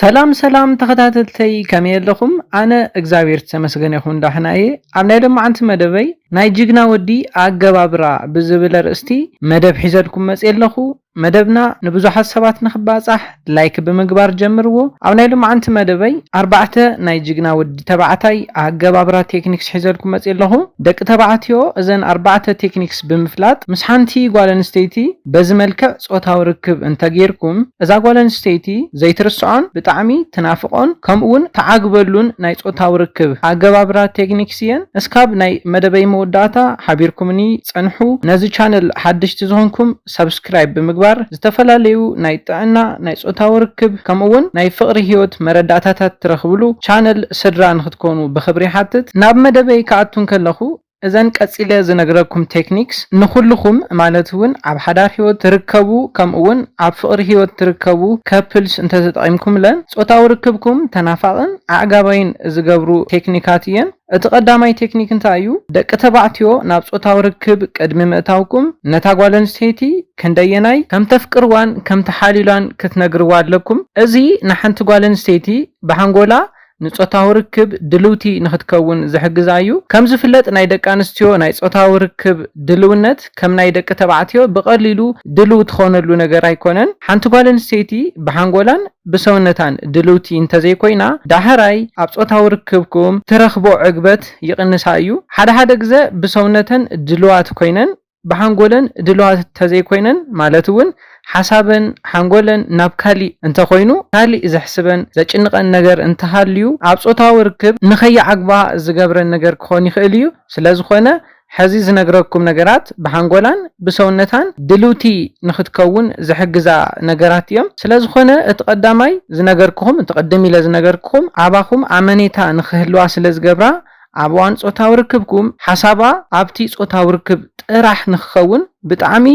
ሰላም ሰላም ተኸታተልተይ፣ ከመይ ኣለኹም? ኣነ እግዚኣብሔር ዝተመስገነ ይኹን ዳሕና እየ። ኣብ ናይ ሎማዓንቲ መደበይ ናይ ጅግና ወዲ ኣገባብራ ብዝብል ኣርእስቲ መደብ ሒዘልኩም መፅየ ኣለኹ። መደብና ንብዙሓት ሰባት ንኽባፃሕ ላይክ ብምግባር ጀምርዎ። ኣብ ናይ ሎማዓንቲ መደበይ ኣርባዕተ ናይ ጅግና ወዲ ተባዕታይ ኣገባብራ ቴክኒክስ ሒዘልኩም መፅየ ኣለኹ። ደቂ ተባዕትዮ እዘን ኣርባዕተ ቴክኒክስ ብምፍላጥ ምስ ሓንቲ ጓል ኣንስተይቲ በዚ መልክዕ ጾታዊ ርክብ እንተጌርኩም፣ እዛ ጓል ኣንስተይቲ ዘይትርስዖን ብጣዕሚ ትናፍቖን ከምኡ እውን ትዓግበሉን ናይ ጾታዊ ርክብ ኣገባብራ ቴክኒክስ እየን። እስካብ ናይ መደበይ መወዳእታ ሓቢርኩምኒ ጸንሑ። ነዚ ቻነል ሓደሽቲ ዝኾንኩም ሰብስክራይብ ብምግባር ዝተፈላለዩ ናይ ጥዕና፣ ናይ ጾታዊ ርክብ ከምኡ እውን ናይ ፍቕሪ ህይወት መረዳእታታት ትረኽብሉ ቻነል ስድራ ንኽትኮኑ ብኽብሪ ይሓትት። ናብ መደበይ ክኣቱ እንከለኹ እዘን ቀጺለ ዝነግረኩም ቴክኒክስ ንኹልኹም ማለት እውን ኣብ ሓዳር ህይወት ትርከቡ ከምኡ እውን ኣብ ፍቕሪ ህይወት ትርከቡ ከፕልስ እንተተጠቒምኩምለን ጾታዊ ርክብኩም ተናፋቕን ኣዕጋባይን ዝገብሩ ቴክኒካት እየን። እቲ ቀዳማይ ቴክኒክ እንታይ እዩ? ደቂ ተባዕትዮ ናብ ጾታዊ ርክብ ቅድሚ ምእታውኩም ነታ ጓል ኣንስተይቲ ክንደየናይ ከም ተፍቅርዋን ከም ትሓልዩላን ክትነግርዋ ኣለኩም። እዚ ንሓንቲ ጓል ኣንስተይቲ ብሓንጎላ ንጾታዊ ርክብ ድልውቲ ንኽትከውን ዝሕግዛ እዩ። ከም ዝፍለጥ ናይ ደቂ ኣንስትዮ ናይ ጾታዊ ርክብ ድልውነት ከም ናይ ደቂ ተባዕትዮ ብቐሊሉ ድልው ትኾነሉ ነገር ኣይኮነን። ሓንቲ ጓል ኣንስተይቲ ብሓንጎላን ብሰውነታን ድልውቲ እንተዘይኮይና ዳሕራይ ኣብ ጾታዊ ርክብኩም ትረኽቦ ዕግበት ይቕንሳ እዩ። ሓደ ሓደ ግዘ ብሰውነተን ድልዋት ኮይነን ብሓንጎለን ድልዋት ተዘይኮይነን ማለት እውን ሓሳበን ሓንጎለን ናብ ካሊእ እንተኾይኑ ካሊእ ዘሕስበን ዘጭንቐን ነገር እንተሃልዩ ኣብ ጾታዊ ርክብ ንኸይዓግባ ዝገብረን ነገር ክኾን ይኽእል እዩ። ስለዝኾነ ሕዚ ዝነግረኩም ነገራት ብሓንጎላን ብሰውነታን ድልውቲ ንኽትከውን ዝሕግዛ ነገራት እዮም። ስለዝኾነ እቲ ቀዳማይ ዝነገርኩኹም እቲ ቅድም ኢለ ዝነገርኩኹም ኣባኹም ኣመኔታ ንኽህልዋ ስለ ዝገብራ ኣብ እዋን ጾታዊ ርክብኩም ሓሳባ ኣብቲ ጾታዊ ርክብ ጥራሕ ንክኸውን ብጣዕሚ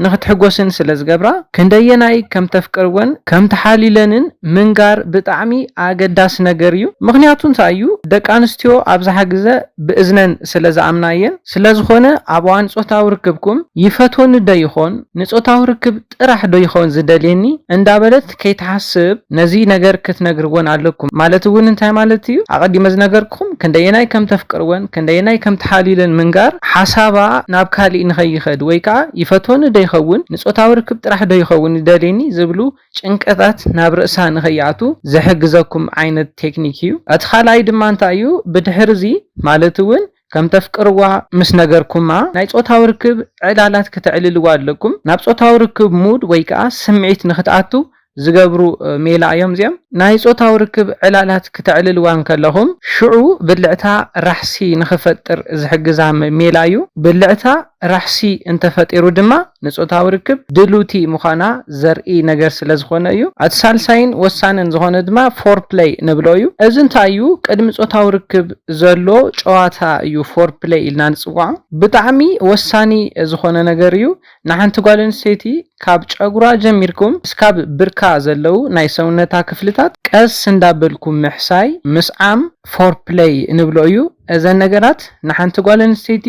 ንክትሕጎስን ስለ ዝገብራ ክንደየናይ ከም ተፍቅርወን ከም ተሓሊለንን ምንጋር ብጣዕሚ ኣገዳሲ ነገር እዩ። ምክንያቱ እንታይ እዩ? ደቂ ኣንስትዮ ኣብዝሓ ግዘ ብእዝነን ስለ ዝኣምና እየን። ስለዝኾነ ኣብ እዋን ጾታዊ ርክብኩም ይፈትወኒ ዶ ይኾን ንጾታዊ ርክብ ጥራሕ ዶ ይኸውን ዝደልየኒ እንዳበለት ከይትሓስብ ነዚ ነገር ክትነግርወን ኣለኩም። ማለት እውን እንታይ ማለት እዩ? ኣቐዲመ ዝነገርኩም ክንደየናይ ከም ተፍቅርወን ክንደየናይ ከም ተሓሊለን ምንጋር ሓሳባ ናብ ካሊእ ንኸይኸድ ወይ ከዓ ይፈትወኒ ዶ ይኸውን ንጾታዊ ርክብ ጥራሕ ዶ ይኸውን ይደልየኒ ዝብሉ ጭንቀታት ናብ ርእሳ ንኸይኣቱ ዝሕግዘኩም ዓይነት ቴክኒክ እዩ። እቲ ካልኣይ ድማ እንታይ እዩ? ብድሕሪ እዚ ማለት እውን ከም ተፍቅርዋ ምስ ነገርኩማ ናይ ጾታዊ ርክብ ዕላላት ክተዕልልዋ ኣለኩም። ናብ ጾታዊ ርክብ ሙድ ወይ ከዓ ስምዒት ንክትኣቱ ዝገብሩ ሜላ እዮም እዚኦም። ናይ ጾታዊ ርክብ ዕላላት ክተዕልልዋ እንከለኹም ሽዑ ብልዕታ ራሕሲ ንክፈጥር ዝሕግዛ ሜላ እዩ። ብልዕታ ራሕሲ እንተፈጢሩ ድማ ንጾታዊ ርክብ ድልውቲ ምዃና ዘርኢ ነገር ስለ ዝኾነ እዩ። እቲ ሳልሳይን ወሳንን ዝኾነ ድማ ፎር ፕለይ ንብሎ እዩ። እዚ እንታይ እዩ? ቅድሚ ጾታዊ ርክብ ዘሎ ጨዋታ እዩ ፎር ፕለይ ኢልና ንጽውዖ። ብጣዕሚ ወሳኒ ዝኾነ ነገር እዩ። ንሓንቲ ጓል ኣንስተይቲ ካብ ጨጉራ ጀሚርኩም እስካብ ብርካ ዘለዉ ናይ ሰውነታ ክፍልታት ቀስ እንዳበልኩም ምሕሳይ ምስዓም ፎር ፕለይ ንብሎ እዩ። እዘን ነገራት ንሓንቲ ጓል ኣንስተይቲ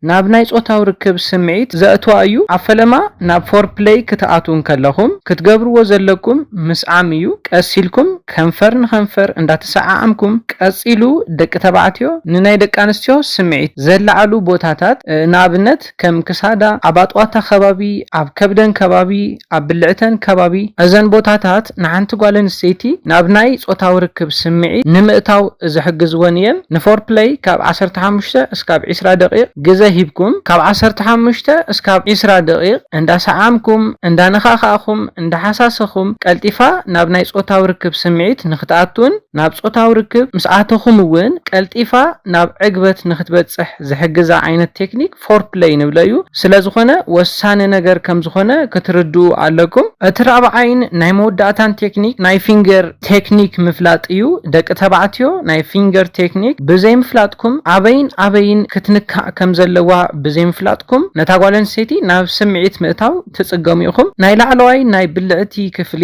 ናብ ናይ ጾታዊ ርክብ ስምዒት ዘእትዋ እዩ። ኣብ ፈለማ ናብ ፎር ፕለይ ክትኣትዉ እንከለኹም ክትገብርዎ ዘለኩም ምስዓም እዩ። ቀስ ኢልኩም ከንፈር ንኸንፈር እንዳተሰዓዓምኩም ቀጺሉ ደቂ ተባዕትዮ ንናይ ደቂ ኣንስትዮ ስምዒት ዘለዓሉ ቦታታት ንኣብነት ከም ክሳዳ፣ ኣብ ኣጥዋታ ከባቢ፣ ኣብ ከብደን ከባቢ፣ ኣብ ብልዕተን ከባቢ እዘን ቦታታት ንሓንቲ ጓል ኣንስተይቲ ናብ ናይ ጾታዊ ርክብ ስምዒት ንምእታው ዝሕግዝወን እየን። ንፎር ፕለይ ካብ ዓሰርተ ሓሙሽተ እስካብ ዒስራ ደቂቕ ግዘ ሂብኩም ካብ ዓሰርተ ሓሙሽተ እስካብ ዒስራ ደቂቕ እንዳሰዓምኩም እንዳነኻኻእኹም እንዳሓሳሰኹም ቀልጢፋ ናብ ናይ ጾታዊ ርክብ ስምዒት ንክትኣቱን ናብ ጾታዊ ርክብ ምስ ኣተኹም እውን ቀልጢፋ ናብ ዕግበት ንክትበጽሕ ዝሕግዛ ዓይነት ቴክኒክ ፎር ፕለይ ንብሎ እዩ። ስለዝኾነ ወሳኒ ነገር ከምዝኾነ ክትርድኡ ኣለኩም። እቲ ራብዓይን ናይ መወዳእታን ቴክኒክ ናይ ፊንገር ቴክኒክ ምፍላጥ እዩ። ደቂ ተባዕትዮ ናይ ፊንገር ቴክኒክ ብዘይምፍላጥኩም ኣበይን ኣበይን ክትንካእ ከም ዘለዋ ብዘይምፍላጥኩም ነታ ጓል ኣንስተይቲ ናብ ስምዒት ምእታው ትጽገሙ ኢኹም። ናይ ላዕለዋይ ናይ ብልዕቲ ክፍሊ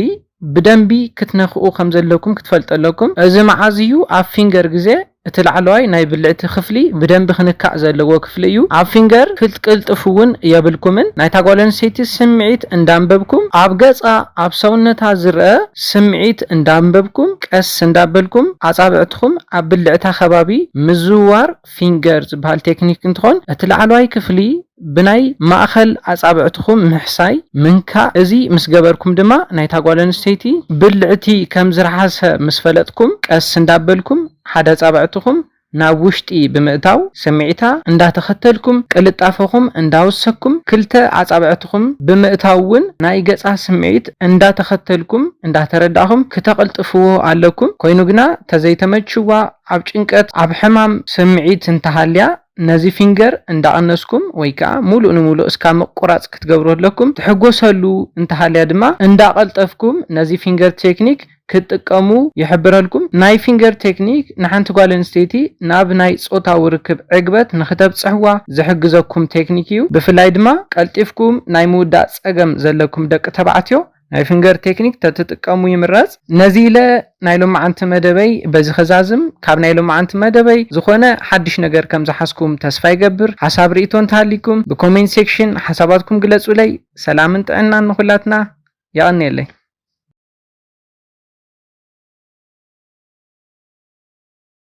ብደንቢ ክትነኽኡ ከም ዘለኩም ክትፈልጡ ኣለኩም። እዚ መዓዝ እዩ? ኣብ ፊንገር ግዜ እቲ ላዕለዋይ ናይ ብልዕቲ ክፍሊ ብደንቢ ክንካእ ዘለዎ ክፍሊ እዩ። ኣብ ፊንገር ክትቅልጥፉ እውን የብልኩምን። ናይታ ጓል ኣንስተይቲ ስምዒት እንዳንበብኩም፣ ኣብ ገጻ፣ ኣብ ሰውነታ ዝረአ ስምዒት እንዳንበብኩም፣ ቀስ እንዳበልኩም ኣጻብዕትኹም ኣብ ብልዕታ ከባቢ ምዝውዋር ፊንገር ዝበሃል ቴክኒክ እንትኾን፣ እቲ ላዕለዋይ ክፍሊ ብናይ ማእኸል ኣጻብዕትኹም ምሕሳይ፣ ምንካእ። እዚ ምስ ገበርኩም ድማ ናይታ ጓል ኣንስተይቲ ብልዕቲ ከም ዝረሓሰ ምስ ፈለጥኩም፣ ቀስ እንዳበልኩም ሓደ ኣጻብዕትኹም ናብ ውሽጢ ብምእታው፣ ስምዒታ እንዳተኸተልኩም፣ ቅልጣፈኹም እንዳወሰኩም፣ ክልተ ኣጻብዕትኹም ብምእታው እውን ናይ ገጻ ስምዒት እንዳተኸተልኩም፣ እንዳተረዳእኹም ክተቕልጥፍዎ ኣለኩም። ኮይኑ ግና ተዘይተመችዋ፣ ኣብ ጭንቀት፣ ኣብ ሕማም ስምዒት እንተሃልያ፣ ነዚ ፊንገር እንዳቐነስኩም ወይ ከዓ ሙሉእ ንሙሉእ እስካ ምቁራጽ ክትገብሩ ኣለኩም። ትሕጎሰሉ እንተሃልያ ድማ እንዳቐልጠፍኩም ነዚ ፊንገር ቴክኒክ ክትጥቀሙ ይሕብረልኩም። ናይ ፊንገር ቴክኒክ ንሓንቲ ጓል ኣንስተይቲ ናብ ናይ ጾታዊ ርክብ ዕግበት ንክተብጽሕዋ ዝሕግዘኩም ቴክኒክ እዩ። ብፍላይ ድማ ቀልጢፍኩም ናይ ምውዳእ ጸገም ዘለኩም ደቂ ተባዕትዮ ናይ ፊንገር ቴክኒክ ተትጥቀሙ ይምረጽ። ነዚ ኢለ ናይ ሎማዓንቲ መደበይ በዚ ከዛዝም። ካብ ናይ ሎማዓንቲ መደበይ ዝኾነ ሓድሽ ነገር ከም ዝሓዝኩም ተስፋ ይገብር። ሓሳብ ርእይቶ እንተሃሊኩም ብኮሜንት ሴክሽን ሓሳባትኩም ግለጹለይ። ሰላምን ጥዕናን ንኹላትና። የቐንየለይ።